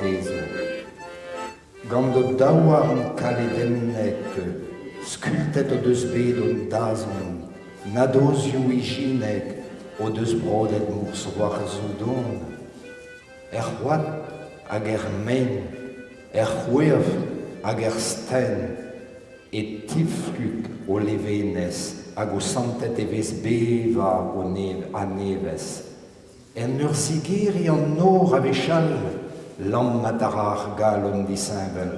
dezho. Gant o daouarn kaledennek skultet o deus bet hon dazont, nadozioù ijinek o deus brodet mousc'hoarzhoù don. Er c'hoad hag er mein, er c'houevr hag er staen e tifluk o levenez hag o santet e vez bevañ a-nevez. En ur zigeriñ an nor a-wechall, lammat a ra ar galon disheñvel.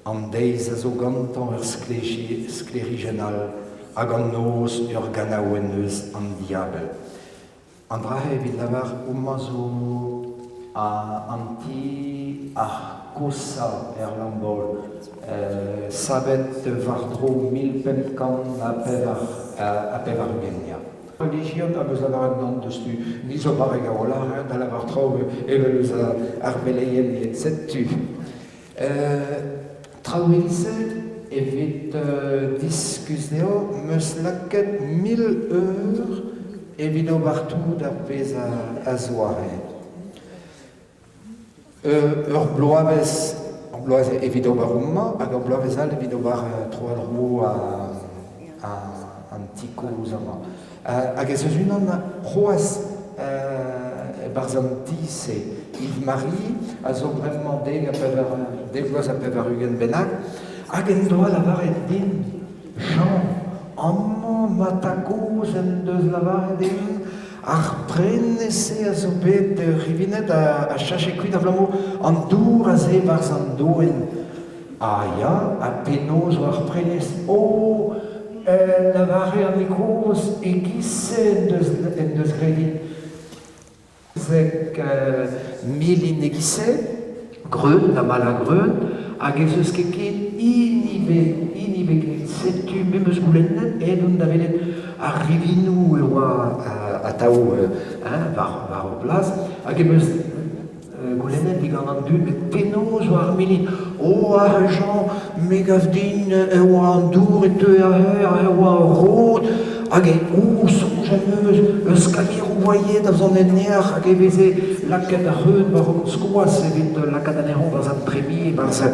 An deiz a zo gantañ ur sklêrijenn all hag an noz ur ganaouenn eus an diabell. An dra-se evit lavar homañ zo an ti ar goshañ er Lambaol, savet war-dro 1584. Ya. Relijion am eus lavaret nann deus-tu. Ni zo barrek a-walc'h hein, da lavar traoù evel eus ar veleien setu. Traoù evel-se evit diskuizh dezho 'm eus lakaet 1000 eur evit ober tout ar pezh a zoare. Ur bloavezh ur bloaz evit ober homañ hag ur bloavezh all evit ober tro-dro an ti kozh amañ. Hag ez eus unan c'hoazh e-barzh an ti-se. Yves-Marie a zo bremañ dek ha pevar dek vloaz ha pevar-ugent bennak hag en doa lavaret din Jean, amañ ma ta-kozh en deus lavaret din Ar prenez-se a zo bet rivinet ha chache kuit abalamour an dour aze 'barzh an doenn. Ah ya, ha penaos oa ar prenez? Oh, lavare an kozh, e-giz-se en deus graet din. Zek milin e-giz-se, greun da malañ greun, hag ez eus ket ken hini ebet, hini ebet ken. Setu me 'm eus goulennet aet on da welet ar rivinoù e oa atav hein, war o plas, hag em eus goulennet digant an dud met penaos oa ar milin. Oh, ar Jean, me gav din e oa an dour e teue aze, e oa ur rod, hag e oh, soñj am eus eus kalieroù voyez da zont en neac'h hag e veze lakaet ar reun war hon skoaz evit lakaat anezhañ barzh an tremi, barzh hein,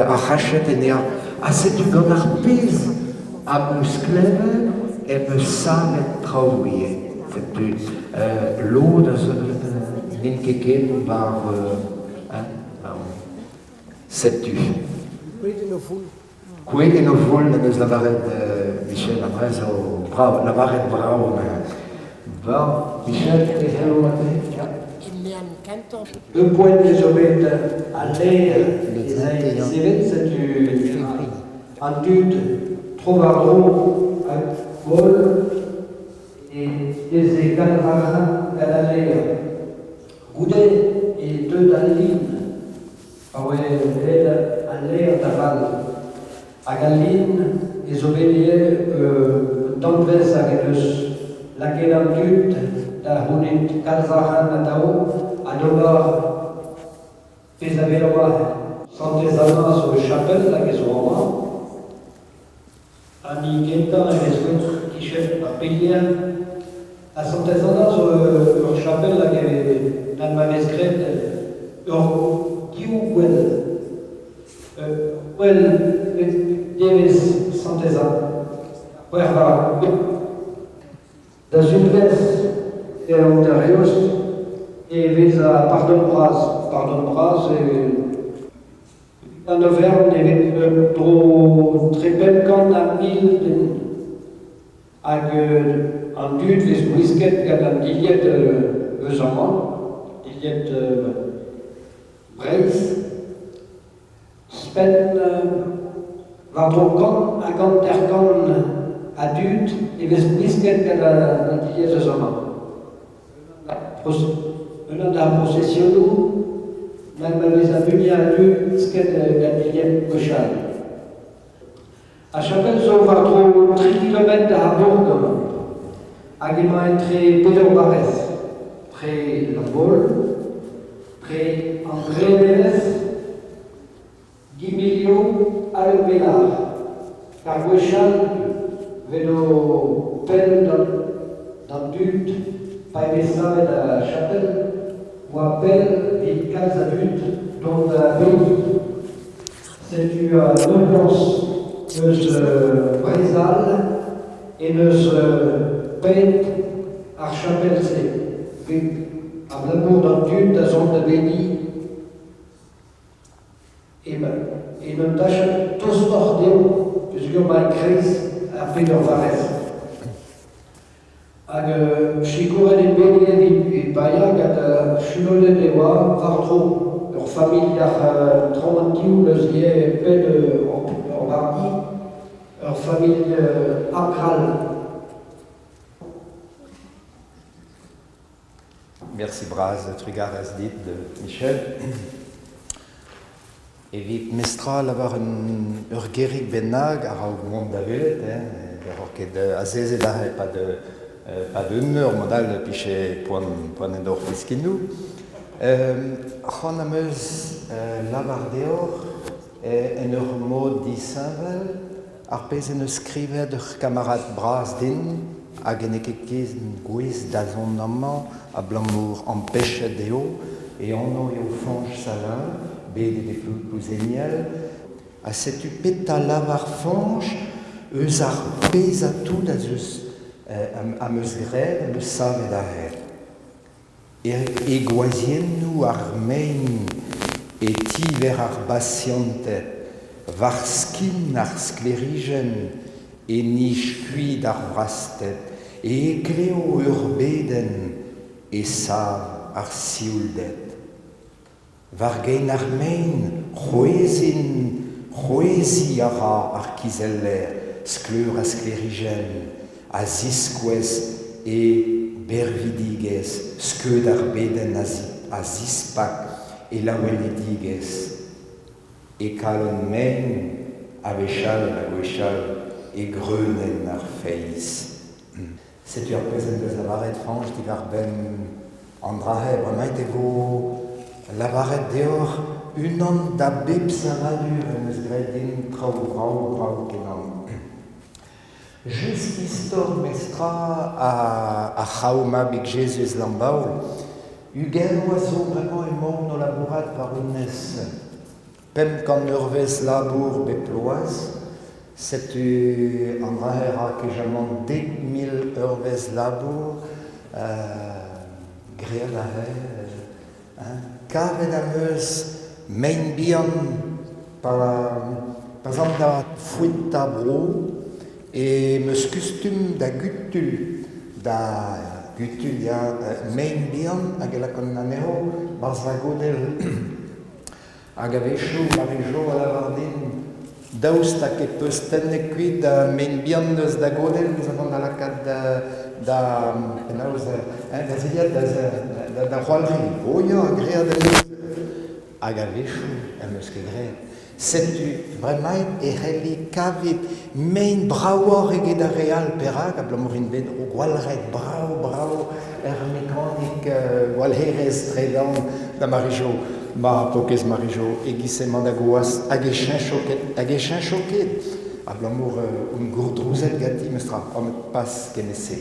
ar c'hached en neac'h. Ha setu gant ar pezh am eus klevet em eus savet traoù ivez. Setu lod a zo n'int ket ken war hein, setu. Kouezhet en o foull. Kouezhet en o foull en deus lavaret Michel André zo brav, lavaret brav neuze. Bon, Michel, te c'hello mat ya. Un poent ez eo bet al lêr ez ae sevel setu an dud tro-war-dro hag holl e veze kalz arc'hant gant al lêr. Goude e teu d'al lin pa oa aet al lêr da val. Hag al lin ez zo bet ivez un danvez hag en deus lakaet an dud da c'hounit kalz arc'hant atav ha d'ober pezh a vez amañ. Santez Anna zo e chapel hag ez zo amañ. An hini gentañ e vez gwelet e-kichen ar pelier. Ha Santez Anna zo ur chapel hag ma vez graet ur div gouel. Ur gouel devezh Santez Anna. C'hwec'h war Da sulvezh e hanter-eost e vez ar pardon bras. Pardon bras eo An overn e vez un dro tre 500 ha 1000 den. Hag an dud vez gwisket gant an dilhad eus amañ, dilhad Breizh. Ouzhpenn war-dro kant hag hanter-kant a dud e vez gwisket gant an dilhad eus amañ. Unan ar prosesionoù ma vez ar muiañ a dud gwisket gant dilhad gwechall. Ar chapel zo war-dro tri kilometr a Bourg hag emañ etre peder barrez, tre Lambaol, tre an Dredelez, Guimilio ha Le Pénard. Kar gwechall 'velo pell d'an dud pa e vez savet ar chapel oa pell evit kalz a dud. dont da bediñ. Setu an noblañs eus Breizh-All en deus paeet ar chapel-se abalamour d'an dud da zont da bediñ en un tachenn tostoc'h dezho peogwir emañ e-kreiz ar peder barrez. Hag sikouret eo bet ivez e paeañ gant chulodet e oa war-dro ur familh ar traoñ an div eus ivez penn ur bardi, ur familh Abgrall. Mersi bras, trugarez dit, Michel. Evit mestral lavar ur gerig bennak a-raok mont da welet, hein, ne vo ket azezet aze e-pad un eur mod all 'pije poan poan en hor feskennoù. C'hoant am eus lavar deoc'h en ur mod disheñvel ar pezh en deus skrivet ur c'hamarad bras din hag n'eo ket ken gouest da zont amañ abalamour ampechet eo. E anv eo Fañch Salin, bet eo bet Plouzeniel. Ha setu petra lavar Fañch eus ar pezh ha tout a zeus am eus graet, am eus savet aze. E gwazhiennoù ar mein e tiver ar basianted, war skin ar sklêrijenn e nij kuit ar vrasted, e heklev ur bedenn e sav ar sioulded. War gein ar mein, c'hwezhin, c'hwezhiñ a ra ar kizeller skleur ha sklêrijenn a ziskouez e bervidigezh skeud ar bedenn a zispak e laouenidigezh. E kalon mein a-wechall ha gwechall e greunenn ar feiz. Setu ar pezh en deus lavaret Fañch diwar-benn an dra-se. Bremaik e vo lavaret deoc'h unan da bep savadur en deus graet din traoù brav, brav-kenañ. Just istor mestra ar c'hraou mabig Jezuz Lambaol. 20 vloaz zo bremañ emaon o labourat war honnezh. 500 eurvezh labour bep bloaz, setu an dra-se 'ra kejamant 10,000 eurvezh labour graet aze hein. Kavet am eus mein bihan pa pa'z an da foetañ bro e 'm eus kustum da gutul da gutul ya mein bihan hag e lakaan anezho 'barzh va godell. Hag a-wechoù Marie-Jo a lavar din daoust hag e peus tennet kuit da mein bihan eus da godell ouzh an da lakaat da penaos da zilhad da da c'hoari. Oh ya, graet em eus. Hag a-wechoù em eus ket graet. Setu bremaik e c'helli kavit mein bravoc'h eget ar re all. Perak? Abalamour int bet o gwallret brav-brav er mekanik gwallerezh tredan da Marie-Jo. Ma paourkaezh Marie-Jo, e-giz emañ da goaz hag e cheñcho ket, hag e cheñcho ket. Abalamour on gourdrouzet ganti memestra, met pas kement-se.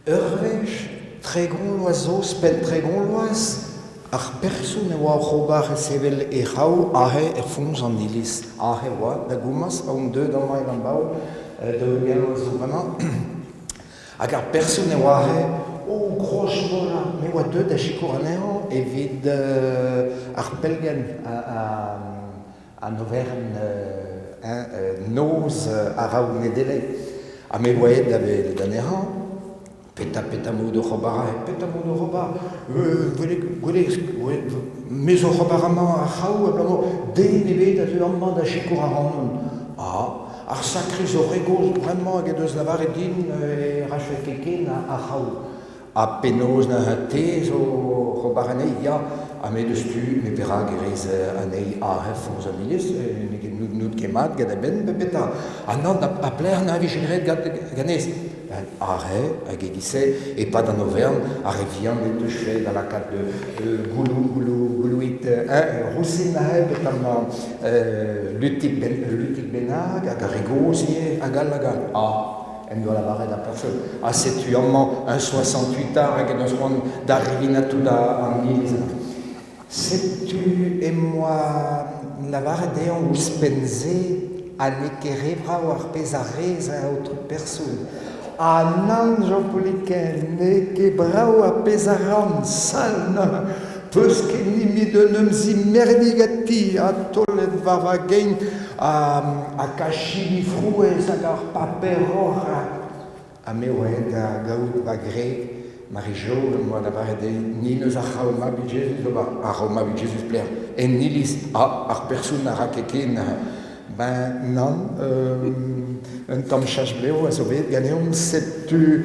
Ur wech, 30 vloaz zo, ouzhpenn 30 vloaz, ar person e oa oc'h ober e sevel e c'hraou aze er foñs an iliz. Aze e oa, da gomañs, pa on deuet amañ e Lambaol, 40 vloaz zo bremañ. Hag ar person e oa aze, o gros-mola, me oa deuet da sikour anezhañ evit ar pellgent an oferenn noz a-raok Nedeleg. Ha me 'oa aet da welet anezhañ, petra petra 'maout oc'h ober aze, petra 'maout oc'h ober? Gwelet me zo oc'h ober amañ ar c'hraou abalamour den ebet a zeu amañ da sikour ac'hanon. Ah, ar sakri zo re gozh bremañ hag en deus lavaret din e rafe ket ken ar c'hraou. Ha penaos neuze te zo oc'h ober anezhi? Ya, ha me deus tu, met perak e rez anezhi aze forzh an iliz? N'out ket mat gant da benn pe petra? Ha nann, ha pelec'h na vije graet ganez? Aze, hag e-giz-se, e-pad an overn, ar re vihan e teufe da lakaat gouloù, gouloù, goulouit, hein, rousin aze, petra lutig, lutig bennak, hag ar re gozh ivez, hag all hag all. Ah! En doa lavaret ar person. Ha setu amañ un 68 hag en deus c'hoant da rivinañ tout an iliz. Setu em boa lavaret dezhañ ouzhpenn-se ha n'eo ket re vrav ar pezh a rez, aotrou person. Ha nann, Jean-Pouliquen, n'eo ket brav ar pezh a ran, sal na 'peus ket nemet un emzimerdiñ ganti ha taolet war va gein ha kachini frouezh hag ar paper roc'h. Ha me oa aet da gaout va gwreg Marie-Jo, em boa lavaret dezhi, ni 'neus ar c'hraou Mabig Jezuz ober ar c'hraou Mabig Jezuz pelec'h en iliz, ah, ar person na ra ket ken. Ben nann, un tamm chach-blev a zo bet ganeomp, setu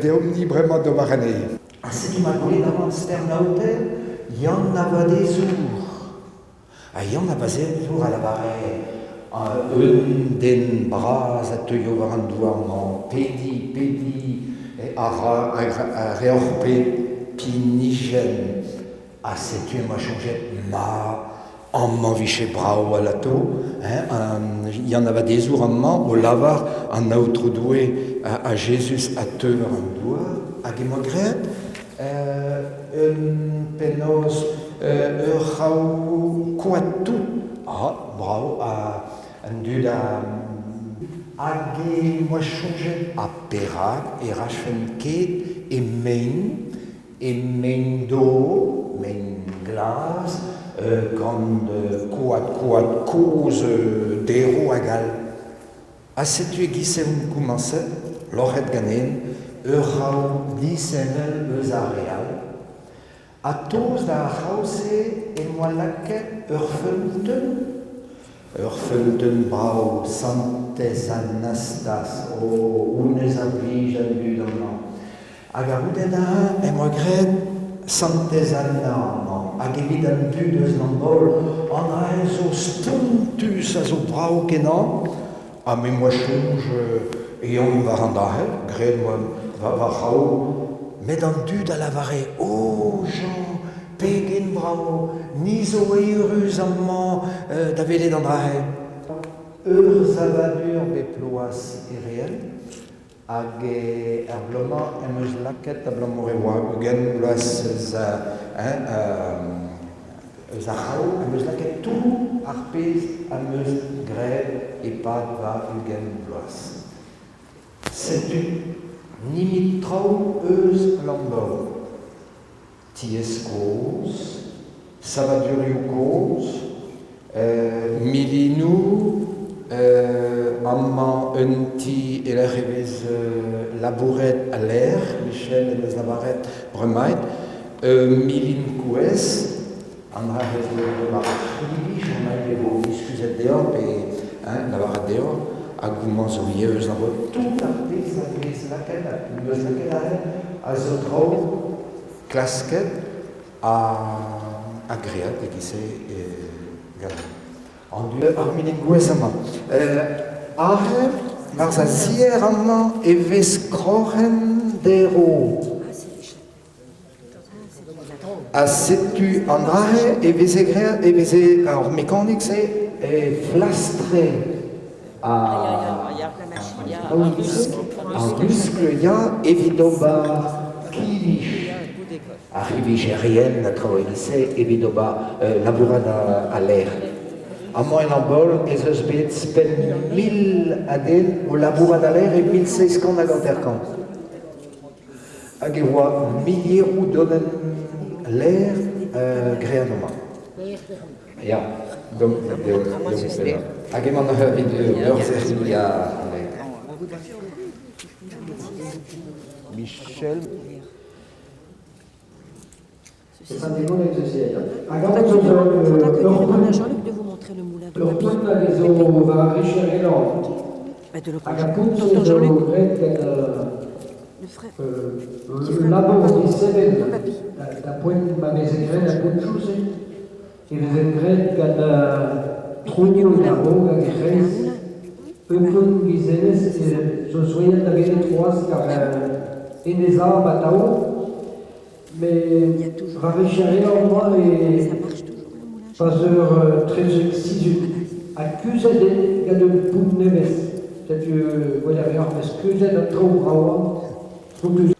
deomp-ni bremañ d'ober anezhi. Ha setu ma gwelet amañ stern-aoter Yann a Vadezour. Ha Yann a Vadezour a lavare un den bras a teuio war an douar-mañ, pediñ, pediñ a ra a reoc'h bet pinijenn. Ha setu em boa soñjet, ma, amañ 'vije brav alato, hein, Yann a Vadezour amañ o lavar an Aotrou Doue ha Jezuz a teu war an douar, hag em boa graet un penaos ur c'hraou koad tout. Ah, brav, ha an dud a... Hag em boa soñjet, ha perak e rachfen ket e mein, e mein-do, mein glas, gant koad koad kozh derv hag all. Ha setu e-giz-se on komañset, loc'het ganen, ur c'hraou disheñvel eus ar re all. Ha tost d'ar c'hraou-se em boa lakaet ur feunteun, ur feunteun brav, santez Anastas, o honnezh a blij d'an dud amañ. Hag a-c'houde neuze em boa graet Santez Anna amañ, hag evit an dud eus Lambaol, an dra-se zo spontus ha zo brav-kenañ. Ha me 'm boa soñj e on war an dra-se, graet 'm boa va c'hraou. Met an dud a lavare Oh Jean, pegen brav, ni zo eürus amañ da welet an dra-se. Ur savadur bep bloaz e reer. Hag er bloaz-mañ em eus lakaet abalamour e oa 20 vloaz eus hein, eus ar c'hraou, em eus lakaet tout ar pezh am eus graet e-pad va 20 vloaz. Setu nemet traoù eus Lambaol. Tiez kozh, savadurioù kozh, milinoù, amañ un ti e-lec'h e vez labouret al lec'h, Michel en deus lavaret bremaik, milin kouez, an dra-se zo war ar c'hrivij, bremaik e vo diskuzet deoc'h pe hein, lavaret deoc'h, hag homañ zo ivez eus ar tout ar pezh a vez lakaet, am eus lakaet aze, a zo traoù klasket ha graet e-giz-se gant an dud ar milin gouez amañ. Aze, barzh a-zier amañ e vez kroc'hen derv. Ha setu an dra-se e veze graet, e veze ar mekanik-se e flastre ar muskl ya evit ober kilij. Ar c'hivijerien ha traoù evel-se evit ober labourat al lec'h. Amañ en Lambaol ez eus bet ouzhpenn 1000 a den o labourat al lec'h e 1750. Hag e oa milieroù donenn lec'h graet amañ. Ya, donc hag emañ evit ur al lec'h. Michel. Hag amañ zo ur poent hag a zo war ar richer Elorn. Hag ar poent-se zo graet gant labour diseven da poent ma veze graet ar poentoù-se e veze graet gant troioù a-raok hag e-kreiz. Un poent gizelez zo soiet da welet c'hoazh kar Enez-Ab atav. Mais war e amañ e pa zeur 13 sizhun ha kuzhet eo gant un poull nevez. Setu gwelet a reoc'h 'vez kuzhet an traoù bravañ. Spontus.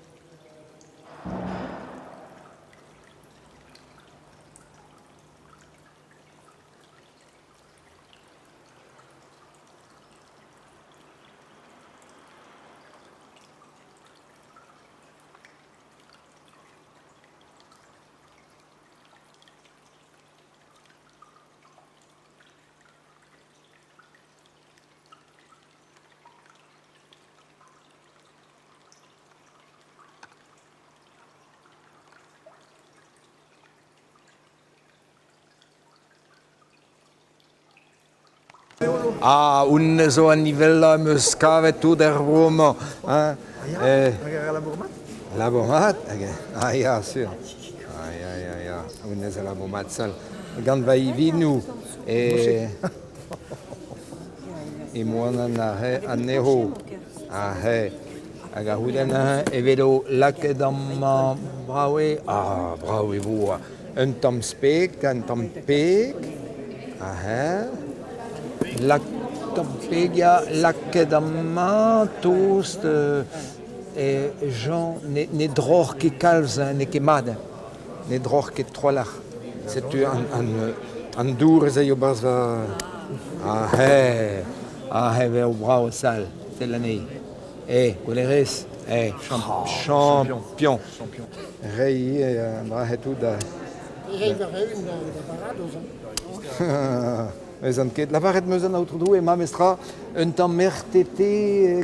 Ah, honnezh zo an nivellañ am eus kavet tout er vro-mañ. Hein. Ah, hag a labour mat? Labour mat? Ah ya, sur. Ah ya, ya, ya. Honnezh a labour mat seul. Gant va ivinoù e... e moan anezho. Aze. Hag a-c'houde neuze e vezo lakaet amañ brav eo. Ah, brav e vo. Un tamm speg, un tamm peg. Aze. Lak tamm peg ya, lakaet amañ tost e Jean ne, ne droc'h ket kalz, hein, n'eo ket mat. Ne droc'h ket trawalc'h. Setu an, an, an dour ez aio 'barzh va... Aze, aze eo brav sal, sell anezhi. Eh, gwelet 'rez? Eh, champion. Reiñ ivez an dra-se tout da... Reiñ war-eeun da baradoz, hein. Vezan ket. Lavaret 'meus an Aotrou Doue, ma mestra, un tamm RTT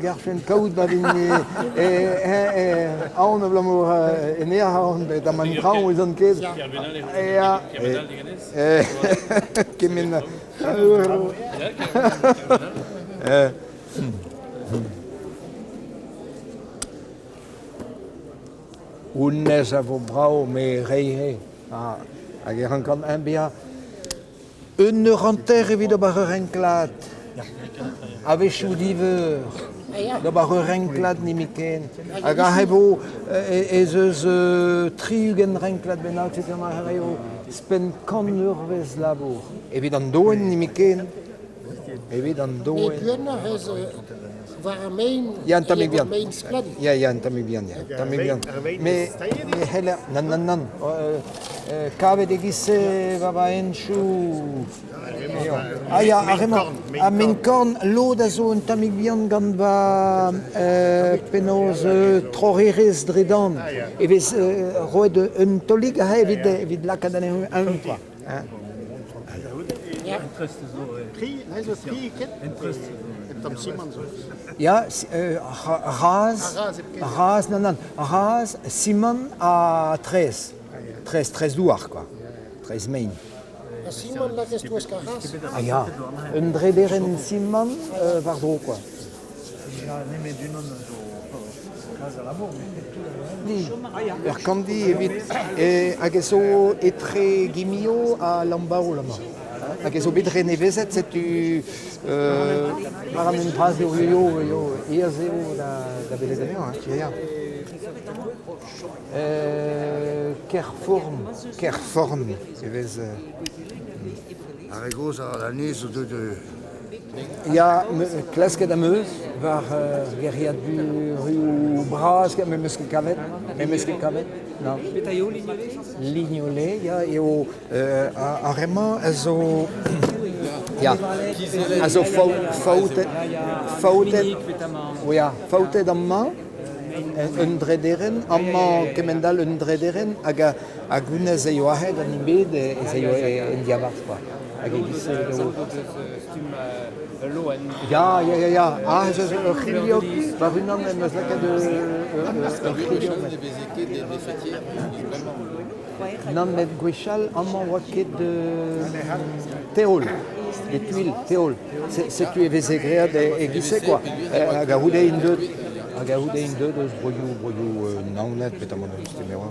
garfen kaout ma vin aon abalamour ene aon bet amañ traoñ vezan ket. Ya, kement Honnezh a vo brav, me reiñ eo. Hag e rankan eñ bezañ Un eur hanter evit ober ur renklad. A-wechoù diveur. D'ober ur renklad nemetken. Hag aze vo ez eus 60 renklad bennak, setu ma eo ouzhpenn kant eurvezh labour. Evit an doenn nemetken. Evit an doenn. Met buanoc'h ez war ar maen, Ya, un tammig bihan. maen splann. Ya, ya, un tammig bihan, ya. Un tammig bihan. Mais me c'heller... Nann, nann, nann. Kavet e-giz-se war va henchoù. Ah ya, ar re-mañ. Ha maen-korn, lod a zo un tammig bihan gant va penaos troc'herez dre dan. E vez roet un taolig aze evit, evit lakaat anezhañ un, quoi. Hein. Ya, raz, raz, nann, nann, raz, simant ha traezh. Traezh, traezh douar, quoi. Traezh mein. Ha simant lakez touesk ar raz? Ah ya, un drederenn simant war-dro, quoi. Ur kandi evit hag a zo etre Gimio ha Lambaol amañ. Hag a zo bet renevezet, setu war an hent bras eo eo eo aes eo da da welet anezhañ, hein, ya. Kerforn, Kerforn e vez. Ar re gozh anezho zo deuet Ya, klasket am eus war geriadurioù bras, me 'meus ket kavet, me 'meus ket kavet, nann. Petra eo Lignolé? Lignolé, ya, eo ar re-mañ a zo ya, a zo faoutet, faoutet, ya, faoutet amañ un drederenn, amañ kement-all un drederenn, hag hag honnezh eo aze ganin bet ez eo en diabarzh kwa. Hag e-giz-se eo... Ya, ya, ya, ya. Ah, ez eus ur c'hilhog war unan em eus lakaet ur c'hilhog. Nann, met gwechall amañ 'oa ket teol, e tuilh, teol. Setu e veze graet e-giz-se kwa. Hag a-c'houde int deuet, hag a-c'houde int deuet eus broioù, broioù Naoned, petamant eus Temeroa.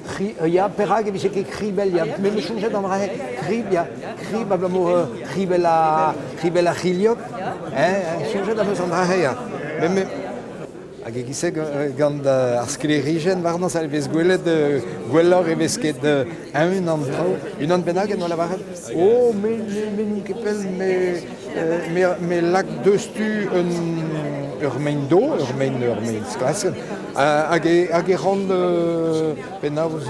Kri, ya, perak e vije ket kribell, ya. Me 'meus soñjet an dra-se, krib, ya. Krib abalamour kribell ar, kribell ar c'hilhog. Hein, soñjet am eus an dra-se, ya. Me, me... Hag e-giz-se gant ar sklêrijenn warnañ, ça e vez gwelet gwelloc'h e vez ket eeun an traoù. Unan bennak en doa lavaret Oh, me me n'on ket pell, me me me lak deus-tu un ur mein-do, ur mein ur mein sklasel, hag e hag e ran penaos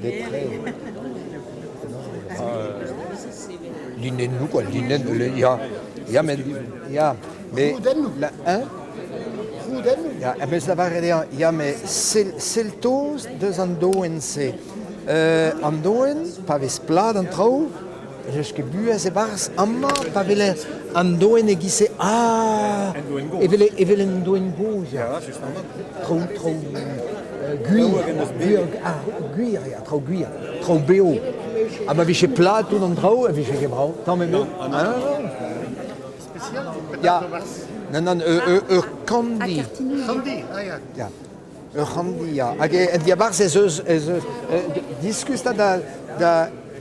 bepred. Linennoù quoi, linenn, ya, ya met ya, mais la hein? Ya, em eus lavaret dezhañ, ya met sell sell tost deus an doenn-se. An doenn, pa vez plat an traoù, n'eus ket buhez e-barzh amañ pa weler an doenn e-giz-se, ah evel evel un doenn gozh ya. Traoù traoù Gwir, gwir, ah, gwir, ya, traoù gwir, traoù bev. Ha ma vije plat tout an traoù, e vije ket brav. Tamm ebet. Ah, non, non. Ya, non, non, ur kandi. Kandi, ah ya. Ya. Ur c'handi, ya. Hag en diabarzh ez eus, ez eus diskus da, da, da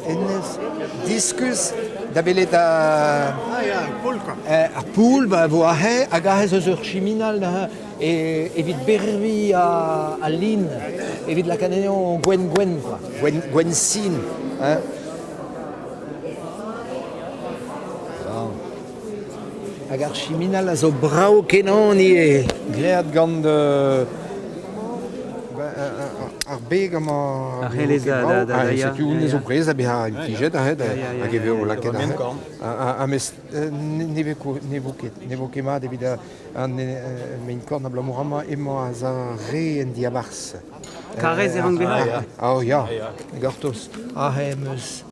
hennezh, diskus da welet Ah ya, ar poull quoi. Ar poull ba, vo aze, hag aze ez eus ur chiminal neuze, evit berviñ al lin, evit lakaat anezhañ gwenn-gwenn quoi, gwenn, gwenn-sin. Hein. Hag ar chiminal a zo brav-kenañ ivez, graet gant ar beg amañ. Ar c'helez da, da, da, Setu honnezh zo prest da bezañ implijet aze, hag e vezo lakaet aze. Ha mes ne vo ket, ne vo ket mat evit an mein-korn abalamour amañ emañ ar re en diabarzh. Karrez e rank bezañ. Ah ya, gortoz. Aze em eus.